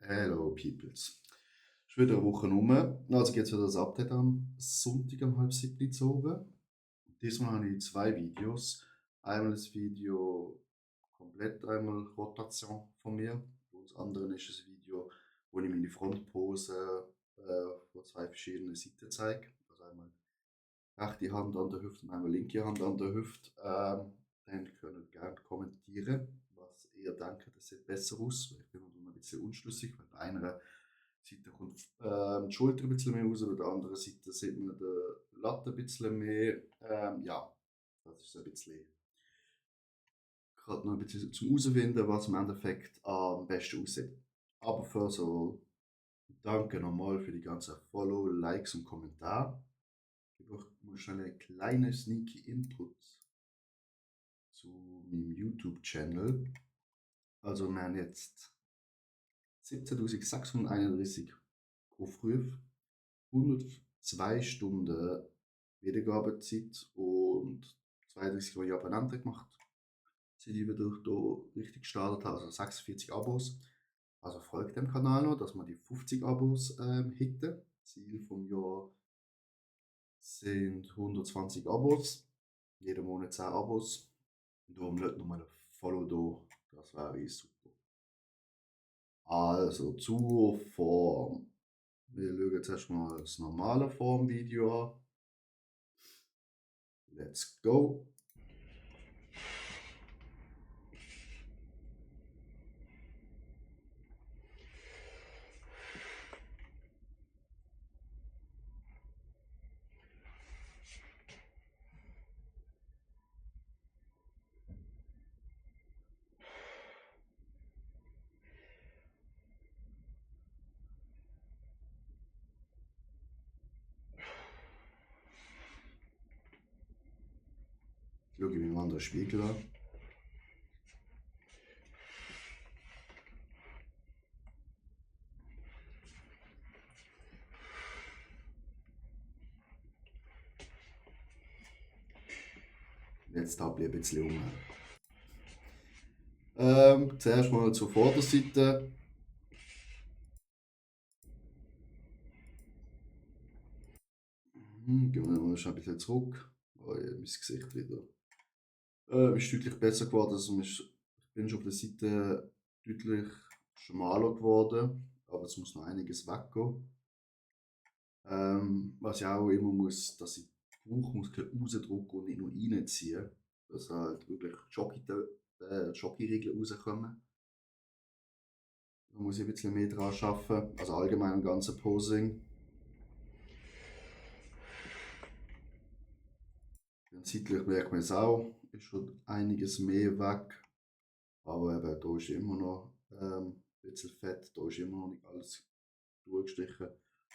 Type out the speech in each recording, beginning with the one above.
Hello Peoples. Ist wieder eine Woche rum. Also gibt es wieder das Update am Sonntag um halb sieben Uhr oben. Diesmal habe ich zwei Videos. Einmal das Video komplett einmal Rotation von mir. Und das andere ist ein Video, wo ich meine Frontpose von zwei verschiedenen Seiten zeige. Also einmal rechte Hand an der Hüfte und einmal linke Hand an der Hüfte. Dann könnt ihr gerne kommentieren, was ihr denkt, das sieht besser aus. Ich bin noch ein bisschen unschlüssig, weil bei einer Seite kommt die Schulter ein bisschen mehr raus, bei der anderen Seite sieht man den Latte ein bisschen mehr. Ja, das ist so ein bisschen gerade noch ein bisschen zum Herausfinden, was im Endeffekt am besten aussieht. Aber für so, danke nochmal für die ganzen Follow, Likes und Kommentare. Ich brauche mal schnell einen kleinen sneaky Input zu meinem YouTube-Channel. Also wir haben jetzt 17.631 Aufrufe, 102 Stunden Wiedergabezeit und 32 Jahre abeinander gemacht, seit ich wieder hier richtig gestartet habe, also 46 Abos. Also folgt dem Kanal noch, dass wir die 50 Abos hitten. Ziel vom Jahr sind 120 Abos, jeden Monat 10 Abos. Und darum lasst nochmal ein Follow da, das wäre super. Also zur Form. Wir schauen jetzt erstmal das normale Formvideo an. Let's go. Schaue ich mir einen anderen Spiegel an. Jetzt tappe ich ein bisschen um. Zuerst mal zur Vorderseite. Gehen wir mal ein bisschen zurück. Oh, ja, mein Gesicht wieder. Ist deutlich besser geworden. Also ich bin schon auf der Seite deutlich schmaler geworden. Aber es muss noch einiges weggehen. Was ich auch immer muss, dass ich die Bauchmuskeln rausdrücke und nicht nur reinziehe. Dass halt wirklich Jockey-Riegel rauskommen. Da muss ich ein bisschen mehr dran arbeiten. Also allgemein im ganzen Posing. Zeitlich merkt man es auch, ist schon einiges mehr weg. Aber eben, da ist immer noch ein bisschen Fett, da ist immer noch nicht alles durchgestrichen.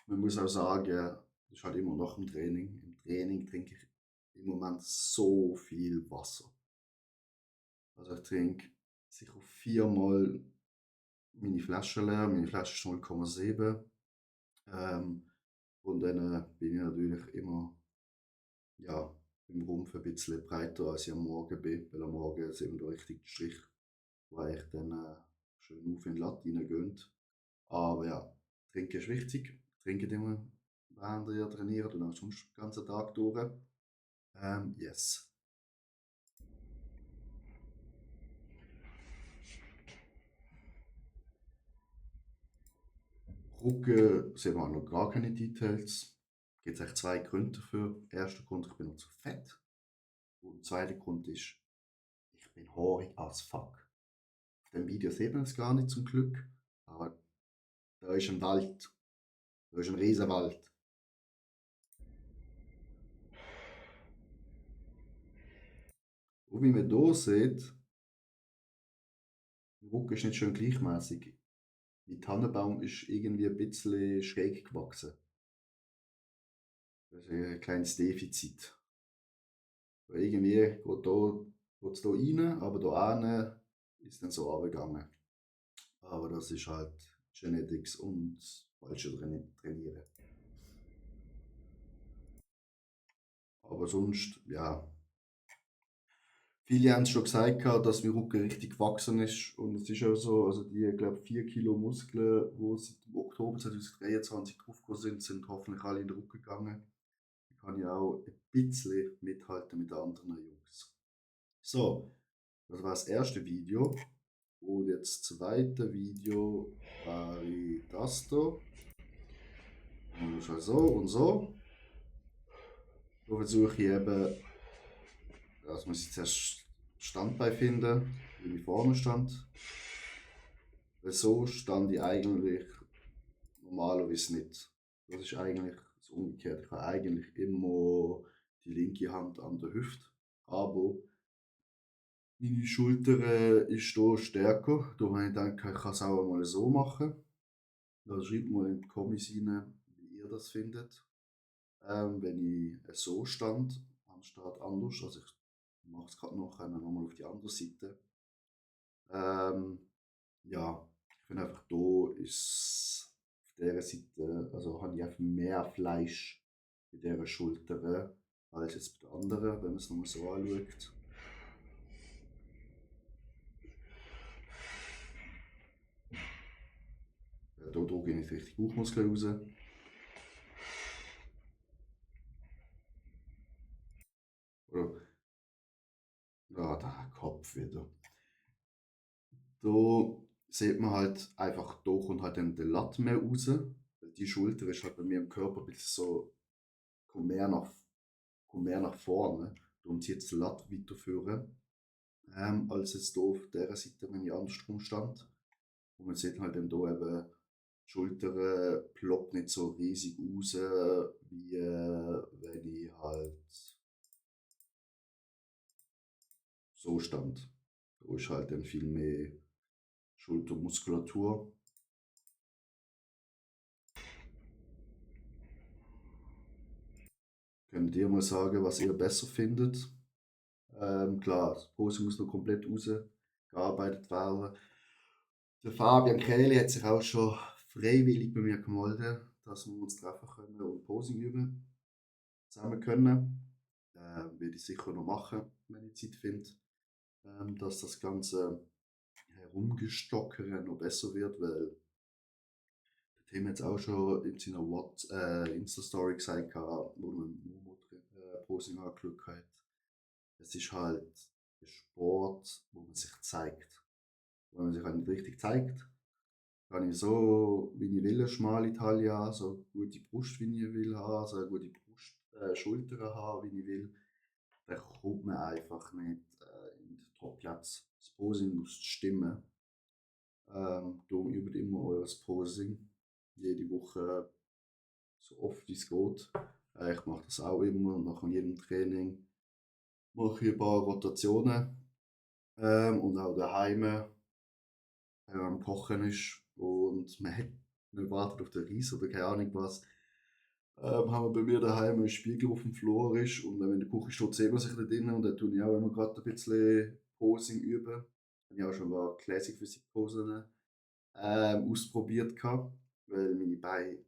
Man muss auch sagen, das ist halt immer nach dem Training. Im Training trinke ich im Moment so viel Wasser. Also ich trinke sicher viermal meine Flasche leer, meine Flasche ist 0,7. Und dann bin ich natürlich immer ja, im Rumpf ein bisschen breiter als ich am Morgen bin, weil am Morgen sind wir da richtig Strich, wo ich dann schön auf in die Latte reingehen. Aber ja, trinken ist wichtig. Trinken immer, während ihr trainiert und auch sonst den ganzen Tag durch. Yes. Rücken sehen wir noch gar keine Details. Es gibt eigentlich zwei Gründe dafür. Erster Grund, ich bin noch zu fett. Und der zweite Grund ist, ich bin haarig als fuck. Auf dem Video sieht man es gar nicht zum Glück. Aber da ist ein Wald. Da ist ein riesen Wald. Und wie man hier sieht, der Rücken ist nicht schön gleichmäßig. Mein Tannenbaum ist irgendwie ein bisschen schräg gewachsen. Das ist ein kleines Defizit. Weil irgendwie geht es hier rein, aber hier hinten ist dann so runtergegangen. Aber das ist halt Genetics und falsche Trainieren. Aber sonst, ja, Viele haben schon gesagt, gehabt, dass mein Rücken richtig gewachsen ist. Und es ist auch so. Also die, glaube 4 Kilo Muskeln, die seit dem Oktober 2023 draufgekommen sind, sind hoffentlich alle in den Rücken gegangen. Da kann ich auch ein bisschen mithalten mit den anderen Jungs. So, das war das erste Video. Und jetzt das zweite Video war das hier. Und schon so und so. Da versuche ich eben, also muss ich zuerst Standbein finden, wie ich vorne stand. Weil so stand ich eigentlich normalerweise nicht. Das ist eigentlich das Umgekehrte. Ich habe eigentlich immer die linke Hand an der Hüfte, aber meine Schulter ist hier stärker. Da habe ich gedacht, ich kann es auch mal so machen. Also schreibt mal in die Kommis rein, wie ihr das findet. Wenn ich so stand, anstatt anders. Also ich mache es gerade noch nochmal auf die andere Seite. Ähm, ja, ich finde einfach, da ist auf dieser Seite, also habe ich einfach mehr Fleisch bei dieser Schulter als jetzt bei der anderen, wenn man es nochmal so anschaut. Da gehe ich nicht richtig Bauchmuskeln raus. Oder, ja, der Kopf wieder. Da sieht man halt einfach, da kommt halt dann der Latt mehr raus. Die Schulter ist halt bei mir im Körper ein bisschen so, kommt mehr nach, kommt mehr nach vorne. Darum zieht das Latt weiter führen. Als jetzt hier auf dieser Seite, wenn ich andersrum stand. Und man sieht halt dann hier eben, die Schulter ploppt nicht so riesig raus, wie wenn ich halt so stand. Da ist halt dann viel mehr Schultermuskulatur. Könnt ihr mal sagen, was ihr besser findet? Klar, die Pose muss noch komplett rausgearbeitet werden. Der Fabian Kähli hat sich auch schon freiwillig bei mir gemeldet, dass wir uns treffen können und Posing üben zusammen können. Werde ich sicher noch machen, wenn ich Zeit finde, dass das ganze Herumgestockere noch besser wird, weil der Tim jetzt auch schon in seiner Insta-Story gesagt hat, wo er ein Momo-Posing angeschaut hat. Es ist halt ein Sport, wo man sich zeigt. Wenn man sich halt nicht richtig zeigt, kann ich so, wie ich will, eine schmale Taille haben, so eine gute Brust, wie ich will haben, so eine gute Schultern haben, wie ich will. Dann kommt man einfach nicht in den Top-Platz. Das Posing muss stimmen. Darum übt immer euer Posing. Jede Woche, so oft wie es geht. Ich mache das auch immer, nach jedem Training mache ich ein paar Rotationen. Und auch daheim, wenn man am Kochen ist und man wartet auf den Reis oder keine Ahnung was, haben wir bei mir daheim einen Spiegel, der auf dem Flur ist, und wenn man in der Küche steht, sieht man sich da drinnen, und dann tue ich auch immer gerade ein bisschen Posing üben. Habe ich auch schon mal Classic Physik Posen ausprobiert gehabt, weil meine Beine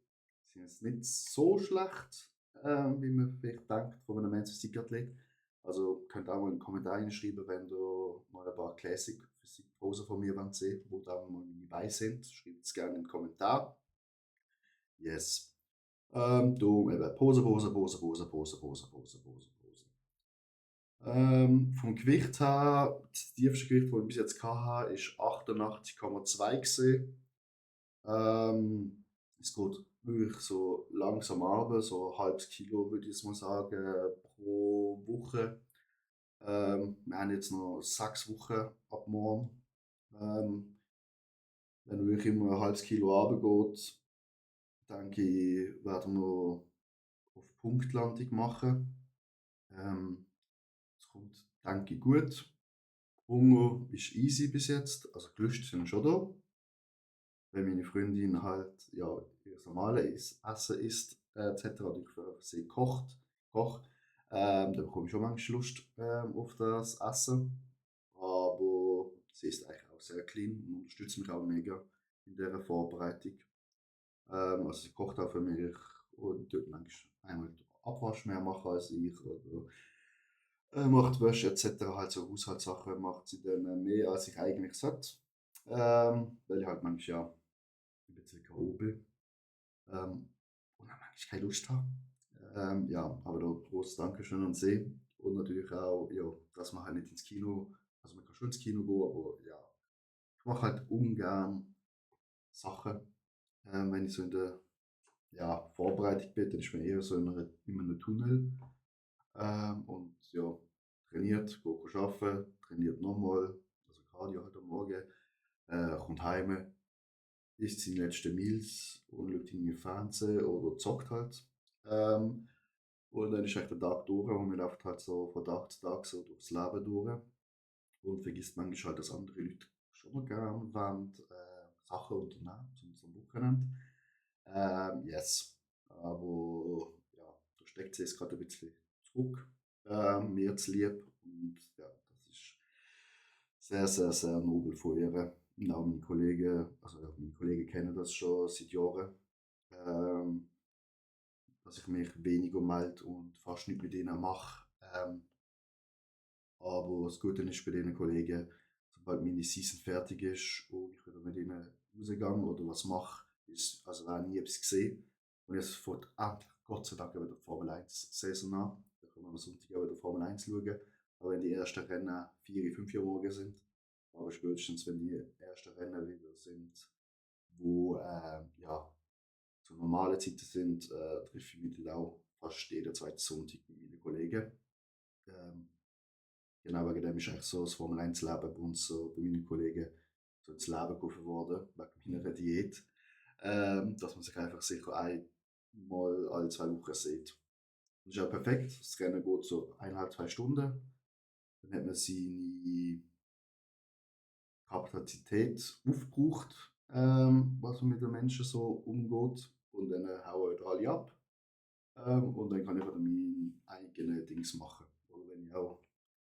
sind jetzt nicht so schlecht, wie man vielleicht denkt von einem Mensch Physikathlet. Also könnt auch mal in den Kommentaren schreiben, wenn du mal ein paar Classic Physik Posen von mir sehen wollt, wo da mal meine Beine sind. Schreibt es gerne in den Kommentar. Yes. Du eben Pose, Pose, Pose, Pose, Pose, Pose, Pose, Pose, Pose. Vom Gewicht her, das tiefste Gewicht, das ich bis jetzt hatte, ist 88,2 gewesen. Es geht wirklich so langsam runter, so ein halbes Kilo würde ich jetzt mal sagen, pro Woche. Wir haben jetzt noch 6 Wochen ab morgen. Ähm, Wenn wirklich immer ein halbes Kilo runtergeht, denke ich, werden wir auf Punktlandung machen. Es kommt, denke ich, gut. Hunger ist easy bis jetzt, also Gelüste sind schon da. Wenn meine Freundin halt ja, ihr normales Essen isst, etc., und ich für sie koche, dann bekomme ich schon manchmal Lust auf das Essen. Aber sie ist eigentlich auch sehr clean und unterstützt mich auch mega in dieser Vorbereitung. Also sie kocht auch für mich und tut manchmal einmal den Abwasch mehr machen als ich. Oder macht Wäsche et cetera, halt so Haushaltssachen macht sie dann, mehr, als ich eigentlich sollte. Weil ich halt manchmal, ja, ein bisschen K.o. bin, und dann manchmal keine Lust habe. Ja, aber da großes Dankeschön an sie und natürlich auch, ja, dass man halt nicht ins Kino, also man kann schon ins Kino gehen, aber ja, ich mache halt ungern Sachen, wenn ich so in der, ja, Vorbereitung bin, dann ist man eher so in einem Tunnel. Und ja, trainiert, geht arbeiten, trainiert nochmal, also Cardio halt am Morgen, kommt heim, isst seine letzten Meals und schaut irgendwie Fernsehen oder zockt halt. Ähm, und dann ist echt der Tag durch und man läuft halt so von Tag zu Tag so durchs Leben durch und vergisst manchmal halt, dass andere Leute schon mal gerne wollen, Sachen unternehmen, zumindest am Wochenende. Yes. Aber ja, da steckt sie jetzt gerade ein bisschen zurück, mir zu lieb. Und ja, das ist sehr, sehr, sehr nobel von ihr. Und auch meine Kollegen, also ja, meine Kollegen kennen das schon seit Jahren, ähm, dass ich mich weniger melde und fast nichts mit ihnen mache. Aber das Gute ist bei den Kollegen, sobald meine Season fertig ist und ich wieder mit ihnen rausgehe oder was mache, ist, also wäre nie etwas gesehen. Und jetzt fängt endlich, Gott sei Dank, wieder die Formel 1 Saison an. Da können wir am Sonntag auch wieder Formel 1 schauen. Auch wenn die ersten Rennen 4, 5 Uhr morgens sind. Aber spätestens, wenn die ersten Rennen wieder sind, wo ja, zu normalen Zeiten sind, treffe ich mich dann auch fast jeden zweiten Sonntag mit meinen Kollegen. Ähm, Genau, wegen dem ist eigentlich so das Formel 1 Leben bei uns, so bei meinen Kollegen, so ins Leben gerufen worden, wegen meiner Diät. Dass man sich einfach sicher einmal alle 2 Wochen sieht. Das ist ja perfekt. Das Rennen geht so 1,5, 2 Stunden. Dann hat man seine Kapazität aufgebraucht, was man mit den Menschen so umgeht. Und dann hauen wieder alle ab. Und dann kann ich wieder mein eigenes Dings machen. Oder wenn ich auch,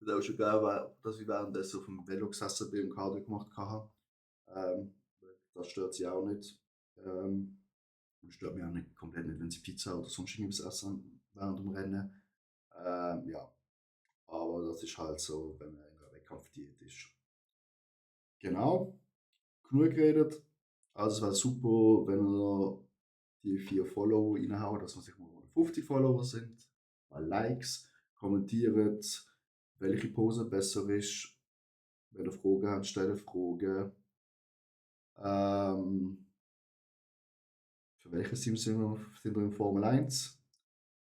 das auch schon gegeben, dass ich währenddessen auf dem Velo gesessen bin und Cardio gemacht habe. Ähm, Das stört sie auch nicht. Stört mich auch nicht komplett nicht, wenn sie Pizza oder sonst irgendwas essen während dem Rennen. Ja, aber das ist halt so, wenn man in einer Wettkampfdiät ist. Genau, genug geredet. Also es wäre super, wenn ihr die 4 Follower reinhauen, dass wir sich mal 50 Follower sind. Mal Likes, kommentiert, welche Pose besser ist. Wenn ihr Fragen habt, stellt Fragen. Ähm, für welches Team sind wir in Formel 1?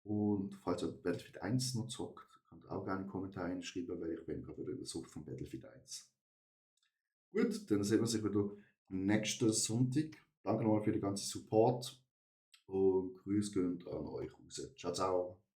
Und falls ihr Battlefield 1 noch zockt, könnt ihr auch gerne einen Kommentar hinschreiben, weil ich bin gerade wieder in der Sucht von Battlefield 1. Gut, dann sehen wir uns wieder nächsten Sonntag. Danke nochmal für den ganzen Support und Grüße gehen an euch raus. Ciao, ciao.